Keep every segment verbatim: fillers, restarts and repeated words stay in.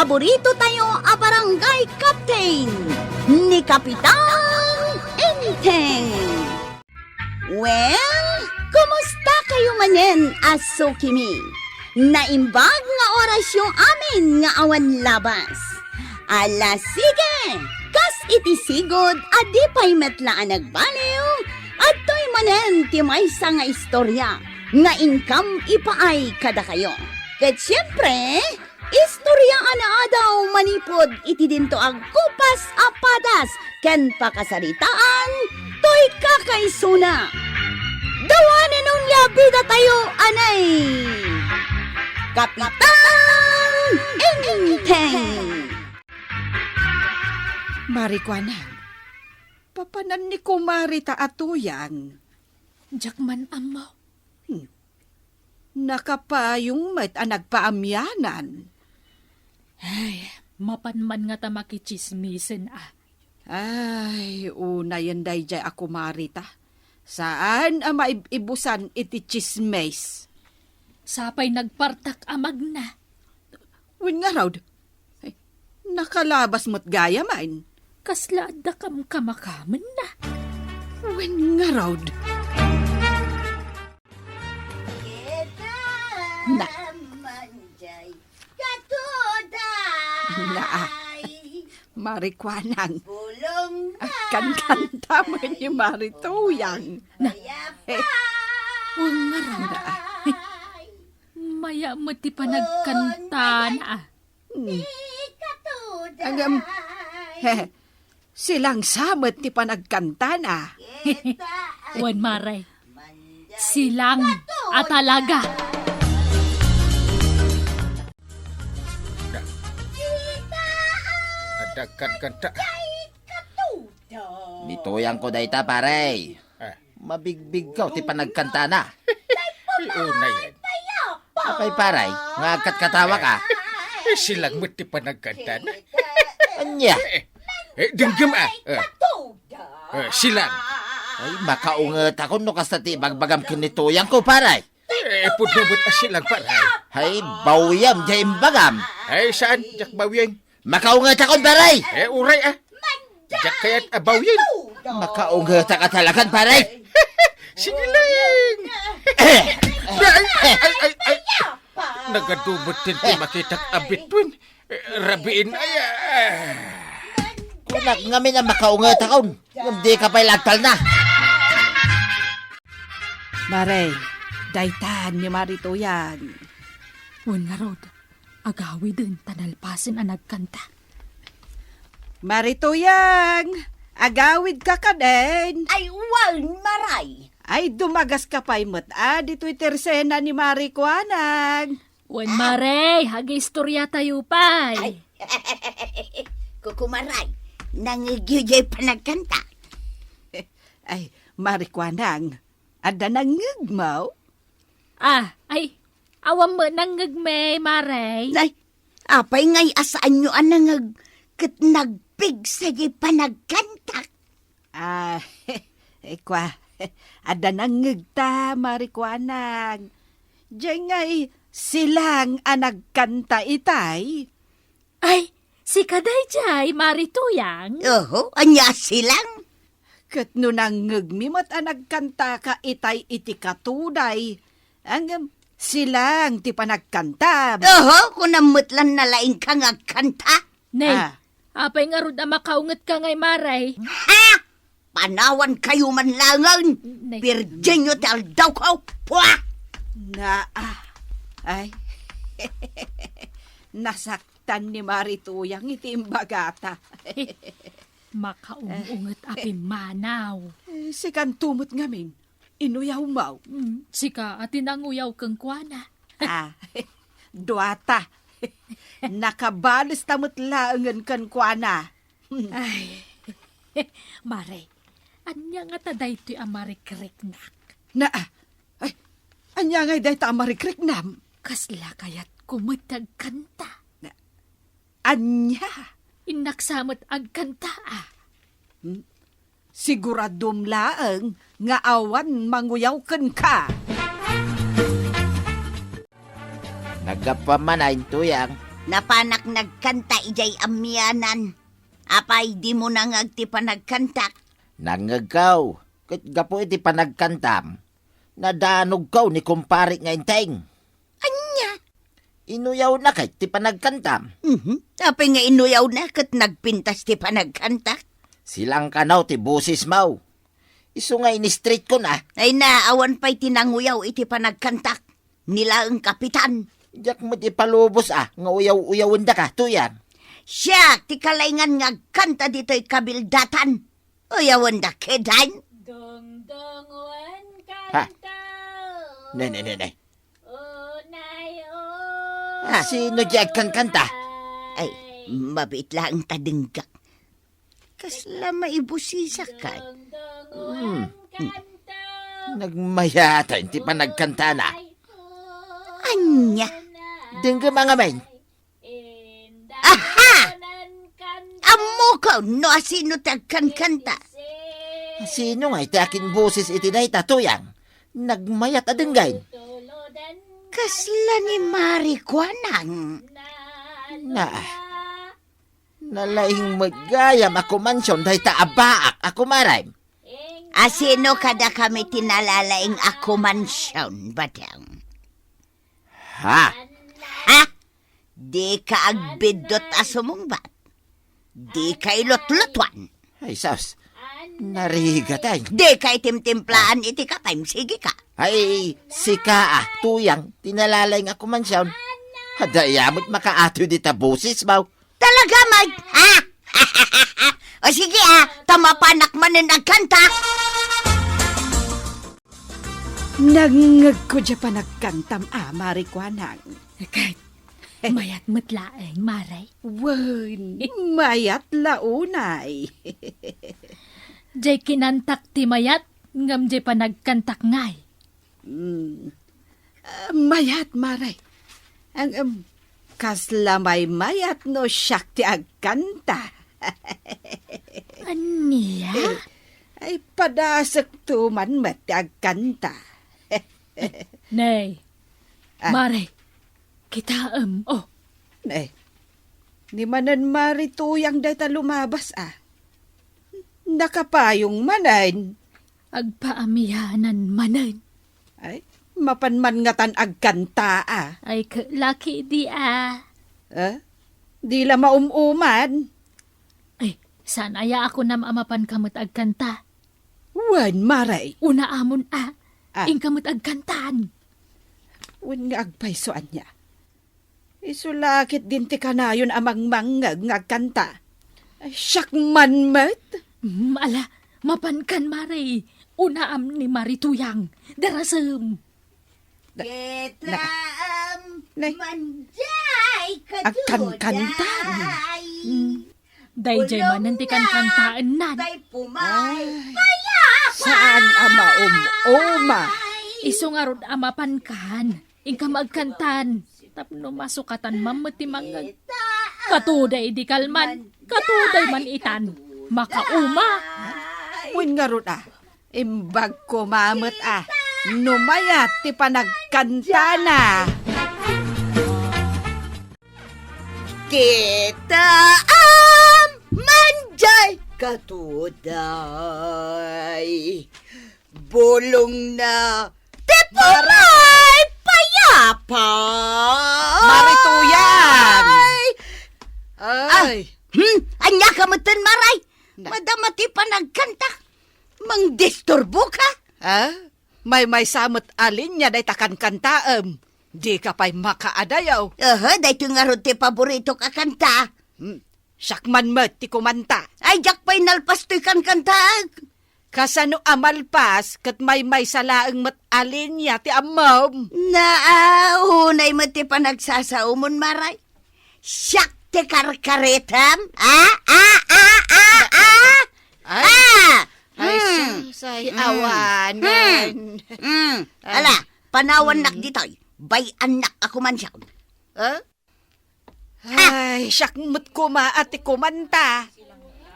paborito tayo a barangay captain, ni Kapitan Enteng. Well, kumusta kayo manen a sukimi? Naimbag nga orasyo amin nga awan labas. Ala, sige! Kas iti sigud a di pay met la a nagbaliw, adtoy manen ti maysa nga istorya nga inkam ipaay kadakayo. Ket siempre, istorya a naadaw manipud iti dinto a gupas a padas ken pakasaritaan toy kakaisuna. Dawanen onia bidatayo anay Kapitan Enteng. Marikuanang, papanan ni kumari ta a Tuyang. Diak man ammo. Hmm. Nakapayong met a nagpaamianan. Ay, mapan man ngata makitsismisen a. Ay, unayen daydiay a kumari ta. Saan a maib-ibusan iti tsismis. Sapay nagpartak a magna. Wen ngarud, ay, nakalabas met gayam. Kasla adda kamkamakamenna. Wen ngarud. Na. Naa. Marikuanang. Agkankanta met ni Mari Tuyang. Na. Eh. Wen ngarud. Naa. Maya met ti panagkantana. Hmm. Agam, he, silangsa met ti panagkantana. Wen, Mare, silang a talaga. Adda kanta. Ni Tuyangko dayta, pare. Ah. Mabigbigko ti panagkantana. Ay, unay. Apay, pare, nga agkatkatawaka? Eh, silang met ti panagkantana. Ania? Eh, eh, denggem, ah. Eh. Eh, silang. Ay, makaungetakon no kasta ti ibagbagam ken ni Tuyangko, pare. Eh, pudno met a silang, pare. Ay, bawyam, diay imbagam. Ay, saan, diak bawyam. Makaungetakon, pare! Eh, uray, ah. Diak kayat a bawyen. Makaungetak a talagan, pare! Sige lang! Eh, Ay, ay, ay, ay, ay! Nagadu met ti makitak a bituen. Eh, rabiin, ay, ah. Kunak ngamin a makaungetakon. Ngem dika pay la agtalna. Mare, dayta ni Mari Tuyang. Wen ngarud, agawiden ta nalpasen a nagkanta. Mari Tuyang, agawidka kadin? Ay, wen, Maray. Ay, dumagaska pay met a ditoy ti ersena ni Mari Kuanang. Wen, Maray, agistoryatayo pay. Ay, Kukumaray, nangngegyo diay panagkanta. Ay, Mari Kuanang, adda nangngegmo? Ah, ay, awan met nangngegmi, Maray. Nay, apay ngay a saanyo a nangngeg ket nagpigsa diay panagkantak? Ah, kua, adda nangngegta, Mari Kuanang. Diay ngay silang a nagkanta itay. Ay, sika daydiay, Mari Tuyang? Oho, ania a silang? Ket no nangngegmi met a nagkantaka itay iti katuday, ngem silang ti panagkantam. Oho, kunam met lan nalaingka nga agkanta. Nay, Ah. apay ngarud a makaungetka ngay, Maray? Ha? Panawankayo man laengen. Nay. Birgenyo ti aldawko. Pua! Na, ah. Ay. Nasaktan ni Mari Tuyang iti imbagata. Makaung-unget a pimmanaw. Eh, sikanto met ngamin, inuyawmo. Mm, sika a ti nanguyaw kenkuana. Ah, duata. Nakabalesta met laengen kenkuana. Ay, Mare, ania ngata daytoy a marikriknak? Na, ay, ania ngay dayta a marikriknam? Kasla kayatko met ti agkanta. Na, ania? Innak sa met agkanta, ah. Hmm? Siguradom laeng nga awan manguyaw kenka. Naggapuam man a intuyang, Napanak nagkanta idiay amianan. Apay, dimo nangngeg ti panagkantak? Nangngegko, ket gapu iti panagkantam, nadanogko ni kumpare nga Enteng. Ania? Inuyawna ket ti panagkantam. Mhm. Apay nga inuyawna ket nagpintas ti panagkantak? Silangkano ti bosesmo. Isu nga in-street-ko na. Ay na, awan pay ti nanguyaw iti panagkantak. Ni laeng kapitan. Diak met ipalubos a nga uyaw-uyawendaka, Tuyang. Siak ti kalaingan nga agkanta ditoy kabildatan. Uyawenda ketdin. Dongdongen Ha? kanta. Ne, ne, ne, ne. Unay, unay. Ah, sino di agkankanta? Ay, mabiit laeng ta dinggak. Kasla maibusisakay. Hmm. Nagmayatan ti panagkantana. Ania? Denggem a ngamin. Aha! Ammokon no asino ti agkankanta. Sino nga iti akinboses iti dayta, Tuyang? Nagmayat a denggen. Kasla ni Mari Kuanang. Na, nalaing met gayam a kumansion dayta a baak a kumarem. Asino kadakami ti nalalaing a kumansion, Badang? Ha? Ha? Dika agbiddut a sumungbat. Dika ilutlutuan. Ay, sus. Narigat, ay. Dika itimtimplaan iti kapem. Sige ka. Ay, sika, ah, Tuyang, ti nalalaing a kumansion. Adda aya met makaatoy dita bosesmo. Talaga, Mike? Ha? O sige, ah, ta mapanak manen agkanta. Nangngegko diay panagkantam a, Mari Kuanang. Ket, mayat met laeng, Mari. Wen, mayat la unay. Diay kinantak ti mayat, ngem diay panagkantak ngay. Mm. Ah, mayat, Mari. Ang, em, kasla maymayat no siak ti agkanta. Ania? Eh, ay, padasekto man met ti agkanta. Nay, Ah. Mari, kitaem, oh. Nay, ni manen Mari Tuyang dayta lumabas, ah. Nakapayong manen. Agpaamianan manen. Ay, mapan man ngatan agkanta, ah. Ay, ke-, laki di, ah. Eh? Di la maum-uman. Ay, saan aya a kunam a mapanka met agkanta? Wen, Mari. Unaamon, ah. Ah. Inka met agkantan. Wen nga agpayso ania. Isu la ketdin ti kanayon a mangmangngeg nga agkanta. Ay, siak man met. Mm, ala, mapankan, Mari. Unaam ni Mari Tuyang. Darasem. Da-, Kitaem na-, Nay. Mandiay kaduday. Agkankanta. Mm. Daydiay manen ti kankantaennan. Ay, saan a maum-uma. Isu ngarud a mapankan. Inka agkantan. Tapno masukatan man met ti mangngeg. Katuday idi kalman, katuday man itan. Makauma. Wen ngarud a, imbag koma met a, no mayat ti panagkantana. Kitaem mandiay katuday. Bulongna ti Mari- pumay payapa. Mari Tuyang. Ay. Ah, hmm, ania ka metten, Mari? Na- Madama ti panagkanta. Mangdisturbo ka? Ah? Maymaysa met a linia dayta kankantaem. Dika pay makaadayo. Aha, daytoy ngarud ti paboritok a kanta. Hmm. Siak man met ti kumanta. Ay, diak pay nalpas toy kankantaek. Kasano a malpas ket maymaysa laeng met a linia ti ammom? Naa, unay met ti panagsasaomon, Mari. Siak ti karkaretam? Ah, ah, ah, ah, ah! Ay, ah! Ay, hmm. Sus, ay, hmm. Awanen. Hmm. Hmm. Ay. Ala, panawannak ditoy. Bay-annak a kumansion. Ah? Ay, siak met koma a ti kumanta.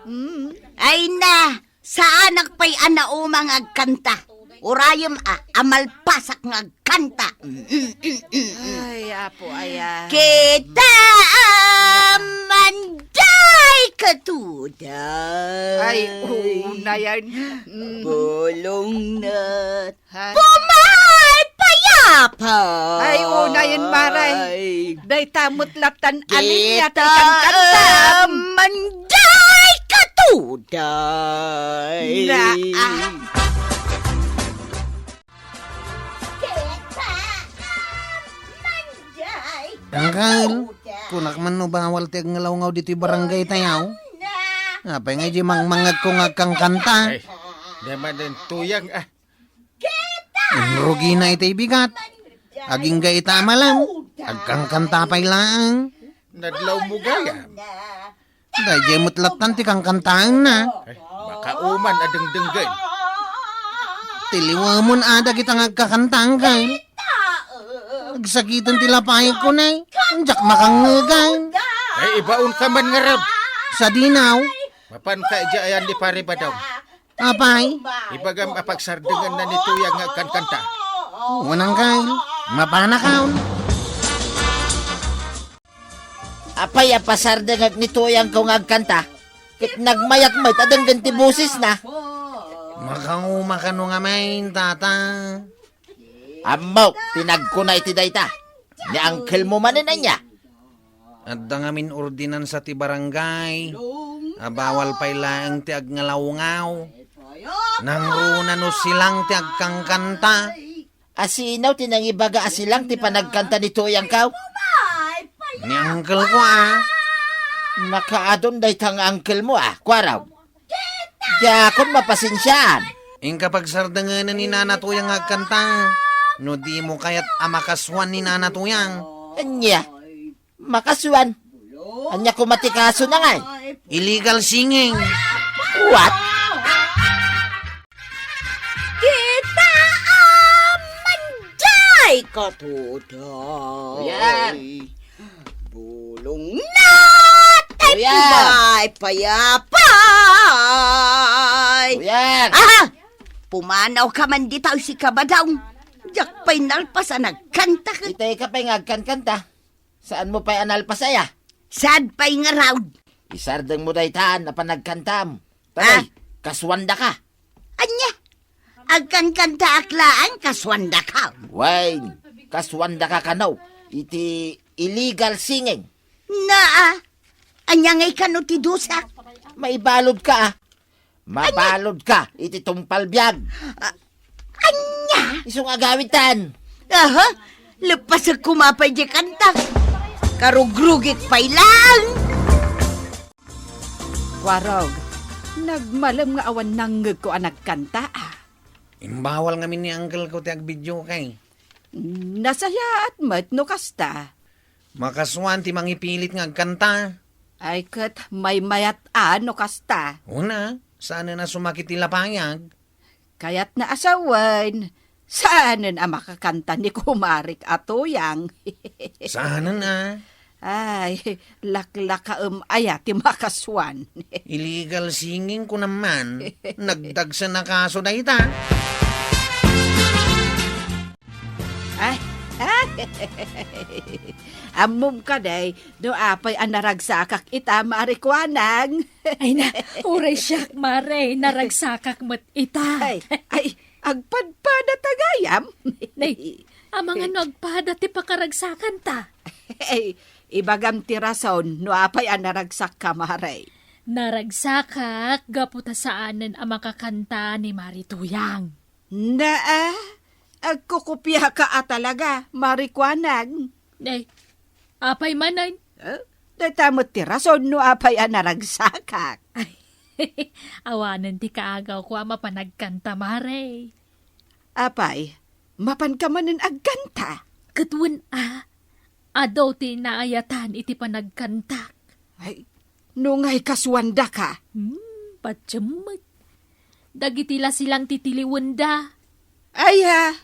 Mm. Ay na, saanak pay a nauma nga agkanta. Urayem a, a malpasak nga agkanta. Mm, mm, mm, mm, mm. Ay, Apo, aya. Kita a manday katuday. Ay, oo, na yan. Mm. Bulong na. Ha? Bumay payapa. Ay, oo, na yan, Maray. Dayta met latan alinya ta ikankanta. Kita manday katuday. Na, ah. Kita manday katuday. Angkel, kunak man no bawal ti agngalawgaw ditoy barangay tayo. Apay nga di mangmangag ko nga agkankanta? Ay, di man din tuyang, ah. Inrugina iti bigat. Agingga ita a malam. Agkankanta pay laeng. Nadlaw mo gayam. Daydiay met lattan ti kankantaenna. Ay, makauman a dengdenggen. Tiliwemon a dagita nga agkakantaen. Agsakiten ti lapayko, ne. Diak makangngegan. Ay, ibaon ka man ngarud. Sadinaw. Mapan ka idiay ayan ni Pare Badong. Apay? Ibagam a pagsardengenna ni Tuyang nga agkankanta. Unang kay, mapanakaw. Apay a pasardengek ni Tuyang ko nga agkanta? Ket nagmayat met a denggen ti bosesna. Makauma kano ngamin, tata. Ammok ti nagkuna iti dayta. Ni angkelmo manen ania? Adda ngamin ordinansa ti barangay a bawal pay laeng ti agngalawgaw. Nangruna no silang ti agkankanta. A sino ti nangibaga a silang ti panagkanta ni Tuyangkaw? Ni angkelko a. Nakaadun dayta nga angkelmo a, kuaraw. Diakon mapasensiaan. Inka pagsardengenen ni Nana Tuyang nga agkanta. No dimo kayat a makasuan ni Nana Tuyang. Ania? Makasuan? Ania koma ti kasona ngay? Illegal singing. What? Kita a manday katuday. Kuya. Bulong na tay Kuya. Pumay payapay. Kuya. Aha! Pumanaw ka man dita, si Kabadaw. Diak pay nalpas a nagkanta ket. Itay ka pay nga agkankanta. Saan mo pay a nalpas aya? Saan pay nga raud? Isardeng mo daytan a panagkantam. Tagay, ah. Kasuandaka. Ania? Agkankantaak laeng kasuandaka. Wen, kasuandaka kano iti illegal singing. Naa, ania ngay kano ti dusak? Maibalod ka, ah. Mabalod ka iti tungpal biag. Ah, ania? Isu nga agawidtan. Aha, leppasek koma pay di kanta. Karugrugik pay lang. Kuarog, nagmalem nga awan nangngegko a nagkanta, ah. Imbawal ngamin ni uncle ko ti agbidio kay. Nasayaat met no kasta. Makasuan ti mangipilit nga agkanta. Ay ket maymayat a no kasta. Una, saanen a sumakit ti lapayag. Kayatna a sawen, saanen a makakanta ni kumarik a Tuyang. Saanen a? Ay, laklakaem aya ti makasuan. Illegal singing ko naman. Nagdagsen a kaso dayta. Ay, ammom kadi, no apay a naragsakak ita, Mare Kuanang. Ay na, uray siak, Mare, naragsakak met ita. Ay, ay, agpadpada ta gayam. Nay, amangan no agpada ti pakaragsakanta. Ay, ibagam ti rason no apay a naragsakka, Mare. Naragsakak gapu ta saanen a makakanta ni Mare Tuyang. Naa, agkukupiaka a talaga, Mare Kuanang. Ay, apay manen? Eh, dayta met ti rason no apay a naragsakak. Ay, awanen ti kaagawko a mapan agkanta, Mare. Apay, mapanka manen agkanta? Ket wen a, adu ti naayatan iti panagkantak. Ay, no ngay kasuandaka. Hmm, patiem met. Dagiti la silang ti tiliwenda. Aya!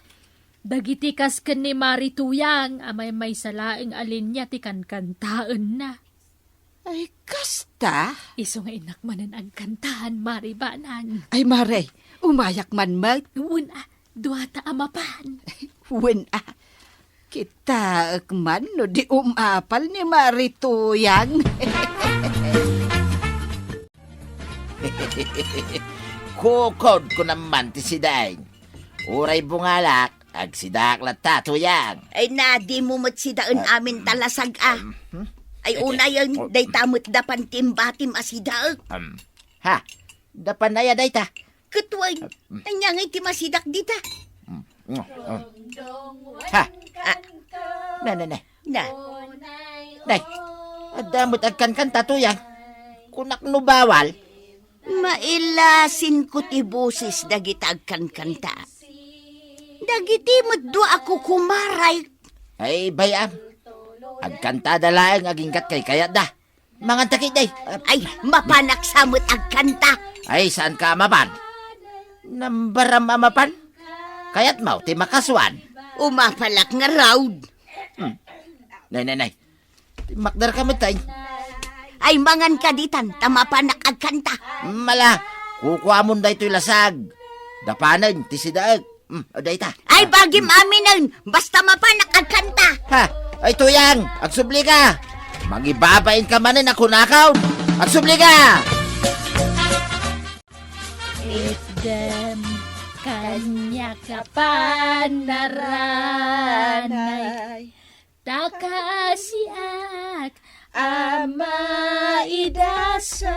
Dagiti kas ken ni Mare Tuyang a maymaysa laeng a linia ti kankantaenna. Ay, kasta? Isu nga innak manen agkantaen, Mare Banan. Ay, Mare, umayak man met. Wen a, Duata a mapan. Wen a. Kitaek man no di umapal ni Marituyang. Kukodko naman ti sidaen. Uray bungalak, agsidaak latta, Tuyang. Ay na, dimo met sidaen amin ta lasag a. Um, hmm? Ay, unayen, oh, dayta met dapan ti imbatim a sidaek. Um, ha? Dapan aya dayta? Ket wen, ania ngay ti masidak dita? Mm, mm, mm. Ha? Ah. Na, na, na. Na. Nay, adda met agkankanta, Tuyang. Kunak no bawal. Mailasinko ti boses dagita agkankanta. Dagiti met dua a kukumaray. Ay, bay-am. Agkantada laeng aginggat kaykayatda. Manganta ketdi. Ay, mapanak sa met agkanta. Ay, saanka a mapan? Nambaram a mapan? Kayatmo ti makasuan? Umapalak ngarud. Hmm. Nay, nay, nay. Timakderka met, ay. Ay, manganka ditan, ta mapanak agkanta. Mala, kukuamon daytoy lasag. Dapanen ti sidaek. Hmm, o, dayta. Ay, bagim aminen, basta mapanak agkanta. Ha? Ay, Tuyang, agsubli ka. Mangibabain ka manen a kunakon. Agsubli ka! Itdem kaniak a panaranay. Ta kaasiak a maidasay.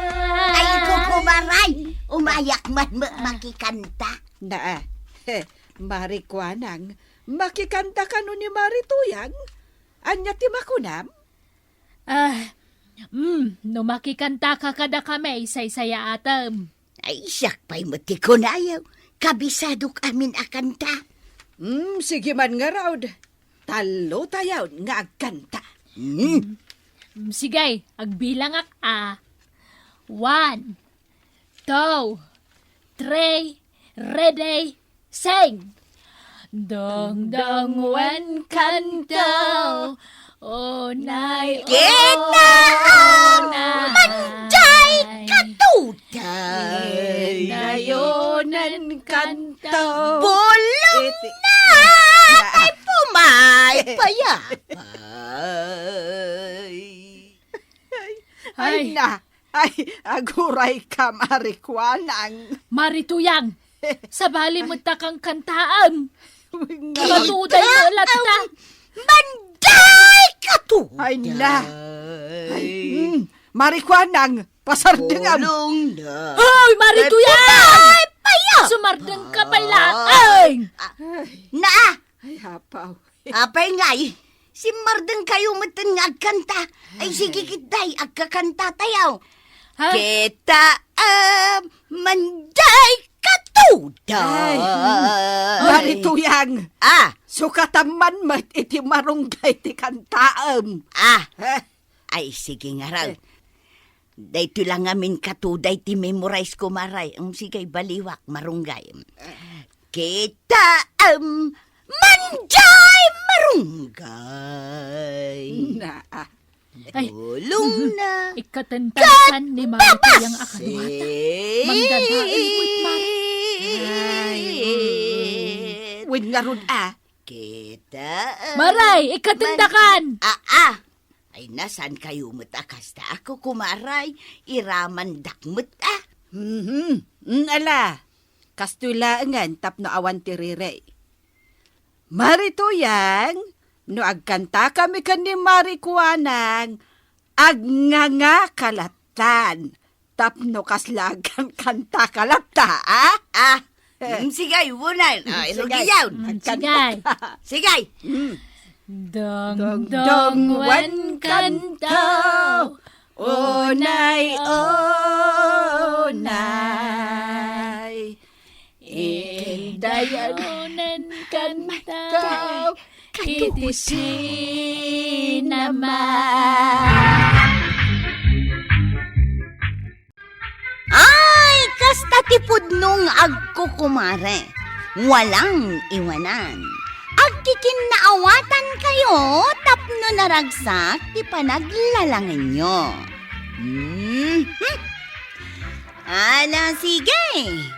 Ay, kukumaray! Umayak man ma-, makikanta. Naa, he, Mari Kuanang, makikanta kano ni Mari Tuyang? Ania ti makunam? Ah, mm, no makikantaka kadakami, saysayaatem. Ay, siak pay met ti kunayo. Kabisadok amin a kanta. Hmm, sige man ngarud. Tallo tayon nga agkanta. Hmm. Hmm, sige, agbilangak a. One, two, three, ready, sing! Dangdang wen kanto, unay, kita, unay. Manjay katuday. Dayonen kanto. Bulong iti na, na. Ay, pumay, payapay. Ay, ay, na. Ay, aguray ka, Mari Kuanang. Mari Tuyang, sabali met ta kangkantaem. Katuday mo latta. Manjay katuday. Ay, na. Ay, mm, Mari Kuanang, pasardengam. Bulong na. Hoy, Mari Tuyang! Ay, paya! Sumardeng ka pay laeng. Ah, na. Ay, apaw. Apay ngay, simmardengkayo metten nga agkanta. Ay, sige, kitday, agkakanta tayo. Ha? Kita, ah, manjay katuda. Ay, mm. Ay. Mari Tuyang. Ah. Sukatam man met iti marunggay ti kantaem. Ah. Eh. Ay, sige ngarud. Eh. Daytoy la ngamin katuday ti memorize ko, Maray. Ang sige, baliwak, marunggay. Kita, em, manjay marunggay. Naa. Ay. Bulong na. Ikkatentan ni Mari Tuyang a kaduata. Mangdadael met, Mari. Ay, mm. Wen ngarud, ah. Kita, em, Maray, ikkatendakan. Ah, ah. Ay, na, saankayo met a kasta a kukumaray, iramandak met a. Mhm. Mm, ala, kastoy laengen tapno awan ti riri. Mari Tuyang, no agkantakami ken ni Mari Kuanang, agnganga ka lattan. Tapno kasla agkankantaka latta, a? Ah, mm, sige, unan. Ah, sige. Irugi yaon. Mm, sige. Sige. Mm. Dangdang wen kanto, unay, unay. Indayonen kanto iti sinama. Ay, kasta ti pudno nga agkukumare. Walang iwanan. Agkikinnaawatankayo tapno naragsak ti panaglalangenyo. Mhm. Ala, sige.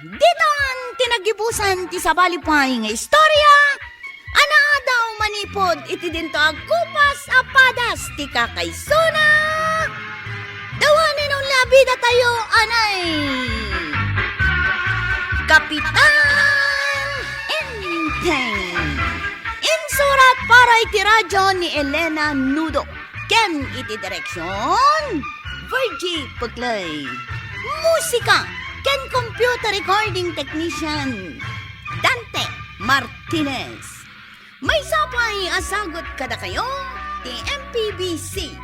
Diton ti Gibusan ti sabali pay nga istorya, anaadaw manipud iti dinto a kupas a padas ti kakaisuna. Dawanen unla a bidatayo, anay! Kapitan Enteng. Insurat para iti radyo ni Elena Nudo. Ken iti direksion, Virgie Puclay. Musika ken computer recording technician, Dante Martinez. Maysa pay a sagut kadakayo ti M P B C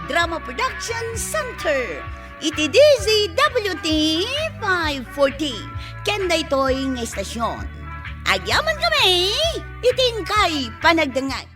Drama Production Center iti D Z W T five forty ken daytoy nga istasyon. Agyaman kami iti inkay panagdengngeg.